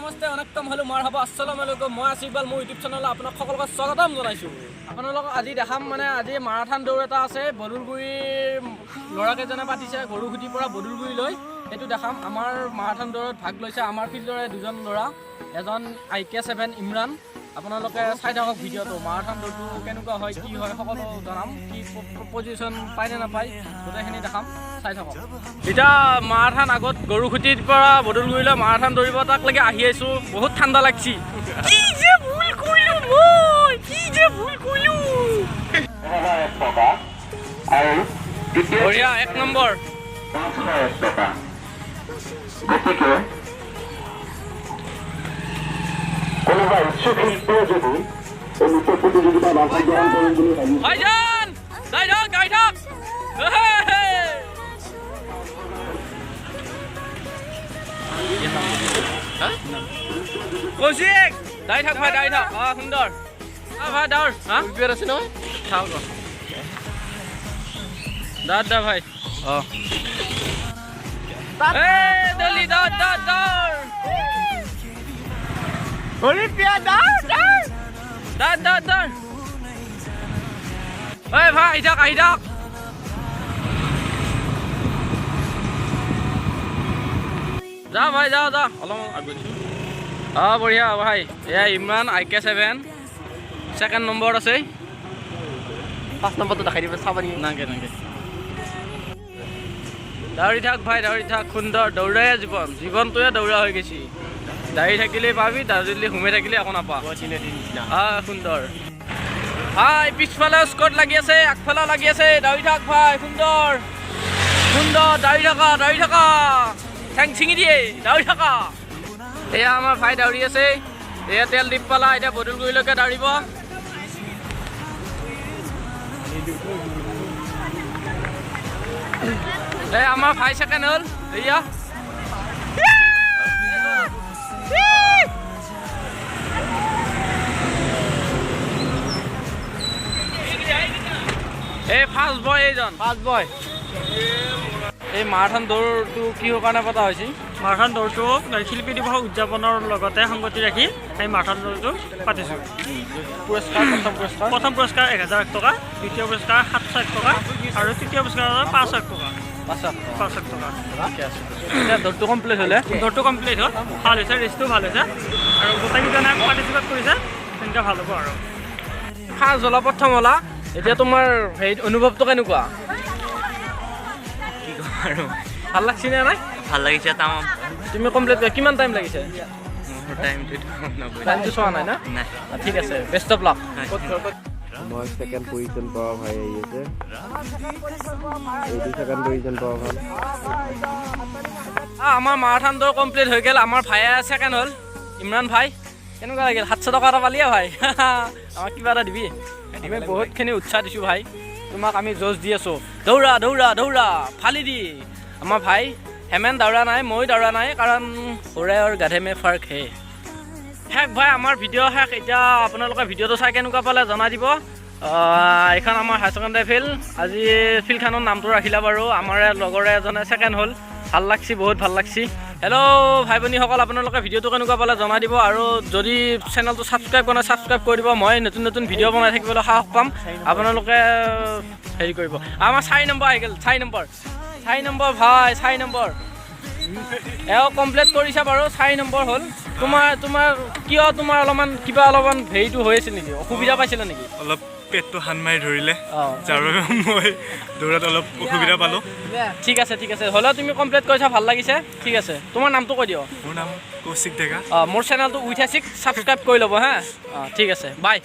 Namaste, অনেকতম hello', মাৰহাবা, আসসালামু আলাইকুম। মই আছিফ ইকবাল, মোৰ ইউটিউব চেনেলত আপোনাক সকলোকে স্বাগতম জনাইছোঁ। আপোনালোকক আজি দেখাম, মানে আজি মাৰাথান দৌৰ এটা আছে, বদুলগুৰিৰ ল'ৰাকেইজনে পাতিছে, গৰুখুটিৰ পৰা বদুলগুৰিলৈ, সেইটো দেখাম। আমাৰ মাৰাথান দৌৰত ভাগ লৈছে আমাৰ ফিল্ডৰে দুজন ল'ৰা, এজন আই কে 7 ইমৰান। আপোনালোকে চাই থাকক ভিডিঅ'টো। মাৰাথান দৌৰটো কেনেকুৱা হয়, কি হয়, সকলো জনাম। কি পজিশ্যন পায় নে নাপায়, গোটেইখিনি দেখাম, চাই থাকক। এতিয়া মাৰাথান আগত গৰুখুটিৰ পৰা বদলগুৰিলৈ মাৰাথান দৌৰিব, তাক লৈকে আহি আছোঁ। বহুত ঠাণ্ডা লাগছি। কি যে ভুল কৰিলো মই, কি যে ভুল কৰিলো! 1001 টকা আৰু দ্বিতীয় বঢ়িয়া, এক নম্বৰ। 501 টকা। গতিকে কোনোবা ইচ্ছুক শিল্পীয়ে যদি এই নৃত্য প্ৰতিযোগিতাত অংশগ্ৰহণ কৰিম বুলি ভাবিছে ভাইজান, যাই থাক, যাই থাক। হে, হে। কৌশিক, যাই থাক ভাই, যাই থাক। অ, সুন্দৰ। অ ভাই, দৌৰ। হা, আছে নহয়। থাক, দা দা ভাই। অ, এই দলি, দৌৰ, দৌৰ, দৌৰ। হৰিপ্ৰিয়া, দৌৰ, দৌৰ। দৌৰ, দৌৰ, দৌৰ। ঐ ভাই, আহি থাক, আহি থাক। যা ভাই, যা, যা। অলপমান আগবাঢ়িছোঁ। অ, বঢ়িয়া ভাই। এয়া ইমৰান, আই কে 7, ছেকেণ্ড নম্বৰত আছে। 5 নম্বৰটো দেখাই দিব, চাব নেকি? নাংগে, নাংগে। দৌৰি থাক ভাই, দৌৰি থাক। সুন্দৰ। দৌৰাই জীৱন, জীৱনটোৱে দৌৰা হৈ গৈছে। দৌৰি থাকিলে পাবি, দৌৰিলে সোমাই থাকিলে একো নাপা। গুৱাহাটী নদীৰ নিচিনা। আহ, সুন্দৰ ভাই। পিছফালে স্কট লাগি আছে, আগফালে লাগি আছে। দৌৰি থাক ভাই। সুন্দৰ, সুন্দৰ। দৌৰি থাকা, দৌৰি থাকা। ঠেং ছিঙি দিয়ে, দৌৰি থাকা। এয়া আমাৰ ভাই দৌৰি আছে। এয়া তেল ডিপ পালা, এতিয়া বদলগুৰিলৈকে দৌৰিব। এই আমাৰ ভাই ছেকেণ্ড হ'ল। এয়া এই ফাৰ্ষ্ট বয় এইজন। ফাৰ্ষ্ট বয়। এই মাৰাথান দৌৰটো কিহৰ কাৰণে পতা হৈছে? মাৰাথান দৌৰটো শিল্পী দিৱস উদযাপনৰ লগতে সংগতি ৰাখি আমি মাৰাথান দৌৰটো পাতিছোঁ। পুৰস্কাৰ, প্ৰথম পুৰস্কাৰ? প্ৰথম পুৰস্কাৰ 1001 টকা, দ্বিতীয় পুৰস্কাৰ 701 টকা আৰু তৃতীয় পুৰস্কাৰ 501 টকা। 500। 501 টকা। ঠিকে আছে। এতিয়া দৌৰটো কমপ্লিট হ'লে? দৌৰটো কমপ্লিট হ'ল, ভাল হৈছে, ৰেচটোও ভাল হৈছে আৰু গোটেইকেইজনে পাৰ্টিচিপেট কৰিছে, তেনেকৈ ভাল হ'ব আৰু। ফাৰ্ষ্ট হ'লা, প্ৰথম হ'লা, এতিয়া তোমাৰ হেৰি অনুভৱটো কেনেকুৱা? কি ক'ম আৰু? ভাল লাগছে নে নাই? ভাল লাগিছে তামাম। তুমি কমপ্লিট কিমান টাইম লাগিছে? মোৰ টাইমটো টাইমটো চোৱা নাই না? নাই। ঠিক আছে, বেষ্ট অফ লাক। মই ছেকেণ্ড পজিশ্যন পোৱা ভাই আহি আছে। এইটো ছেকেণ্ড পজিশ্যন পোৱা ভাল। আমাৰ মাৰাথান দৌৰ কমপ্লিট হৈ গ'ল। আমাৰ ভাইয়ে ছেকেণ্ড হ'ল, ইমৰান ভাই। কেনেকুৱা লাগিল? 700 টকা এটা পালিয়ে ভাই, আমাক কিবা এটা দিবি। আমি বহুতখিনি উৎসাহ দিছোঁ ভাই তোমাক, আমি যুঁজ দি আছোঁ। দৌৰা, দৌৰা, দৌৰা, ফালি দি। আমাৰ ভাই হেমেন দৌৰা নাই, ময়ো দৌৰা নাই, কাৰণ घोड़े और गधे में फर्क है। শেষ ভাই, আমাৰ ভিডিঅ' শেষ। এতিয়া আপোনালোকে ভিডিঅ'টো চাই কেনেকুৱা পালে জনাই দিব। এইখন আমাৰ হায়াৰ ছেকেণ্ডেৰী ফিল্ড। আজি ফিল্ডখনৰ নামটো ৰাখিলে বাৰু। আমাৰে লগৰে এজনে ছেকেণ্ড হ'ল। ভাল লাগছি, বহুত ভাল লাগছি। হেল্ল' ভাই ভনীসকল, আপোনালোকে ভিডিঅ'টো কেনেকুৱা পালে জনাই দিব আৰু যদি চেনেলটো ছাবস্ক্ৰাইব কৰা নাই, ছাবস্ক্ৰাইব কৰি দিব। মই নতুন নতুন ভিডিঅ' বনাই থাকিবলৈ সাহস পাম। আপোনালোকে হেৰি কৰিব। আমাৰ 4 নম্বৰ আহি গ'ল, 4 নম্বৰ, 4 নম্বৰ ভাই, 4 নম্বৰ। এওঁ কমপ্লিট কৰিছে বাৰু, 4 নম্বৰ হ'ল। তোমাৰ কিয়, তোমাৰ অলপমান কিবা অলপমান হেৰিটো হৈ আছিল নেকি? অসুবিধা পাইছিলা নেকি? অলপ পেটটো হান মাৰি ধৰিলে, যাৰ বাবে মই দৌৰাত অলপ অসুবিধা পালোঁ। ঠিক আছে, ঠিক আছে। হ'লেও তুমি কমপ্লিট কৰিছা, ভাল লাগিছে। ঠিক আছে, তোমাৰ নামটো কৈ দিওঁ। মোৰ নাম কৌশিক ডেকা। অঁ, মোৰ চেনেলটো উইথ আছিক, ছাবস্ক্ৰাইব কৰি ল'ব। হা, অঁ, ঠিক আছে, বাই।